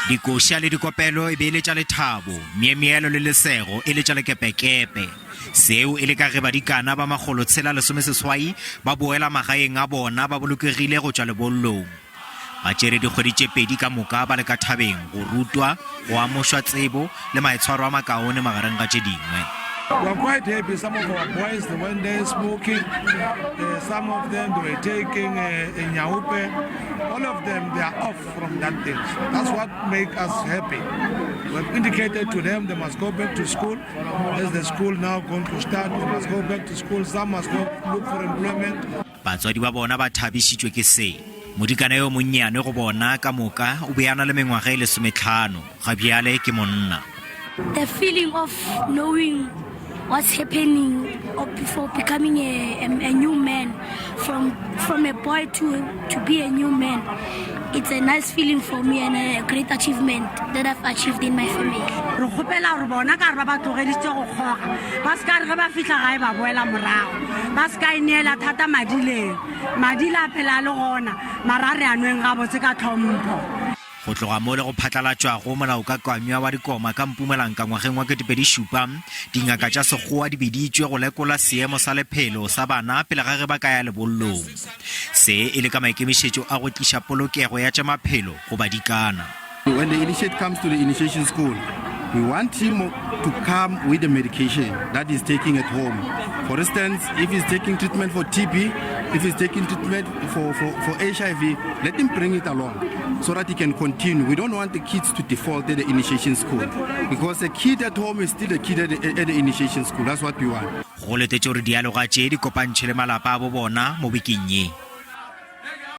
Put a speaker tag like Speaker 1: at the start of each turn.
Speaker 1: Dikoša le dikopelo e be e le tša lethabo, myemyelo le lesego e le tša lekepekepe. Seo e le ka ge badikana ba makgolotshela lesomeseswai ba boela magaeng a bona ba bolokegile go tšwa lebollong. Ba tšere dikgwedi tše pedi ka moka ba le ka thabeng go rutwa, go amošwa tsebo le maitshwaro a makaone magareng ga tše dingwe.
Speaker 2: We are quite happy. Some of our boys, they went there smoking. Some of them, they were taking nyaope. All of them, they are off from that thing. That's what makes us happy. We have indicated to them they must go back to school. As the school now going to start, they must go back to school. Some must go look for employment.
Speaker 1: Batswadi ba bona ba thabišitšwe ke se. Modikana yo monnyane go bona ka moka o be a na le mengwaga e lesometlhano. Ga bjale ke monna.
Speaker 3: The feeling of knowing what's happening or before becoming a new man, from a boy to be a new man, it's a nice feeling for me and a great achievement that I've achieved in my family.
Speaker 4: Re kgopela gore bona ka re ba ba tlogeditse go kgoga, ba se ka re ge ba fihla gae ba boela morago, ba se ka ineela thata madileng. Madila a phela a le gona, mara a re a nweng gabotse ka tlhompho.
Speaker 1: Go tloga mo le go phatlalatšwago molaokakanywa wa dikoma ka Mpumalanga ngwageng wa 2007, dingaka tša Sekgowa di biditšwe go lekola seemo sa lephelo sa bana pele ga ge ba ka ya lebollong. Se e le ka maikemišetšo a go tliša polokego ya tša maphelo go badikana.
Speaker 5: When the initiate comes to the initiation school, we want him to come with the medication that he's taking at home. For instance, if he's taking treatment for TB, if he's taking treatment for HIV, let him bring it along so that he can continue. We don't want the kids to default at the initiation school because the kid at home is still a kid at the initiation school. That's what we want.
Speaker 1: Go letetše gore dialoga tše di kopantšhe le malapa a bo bona mo bekeng ye.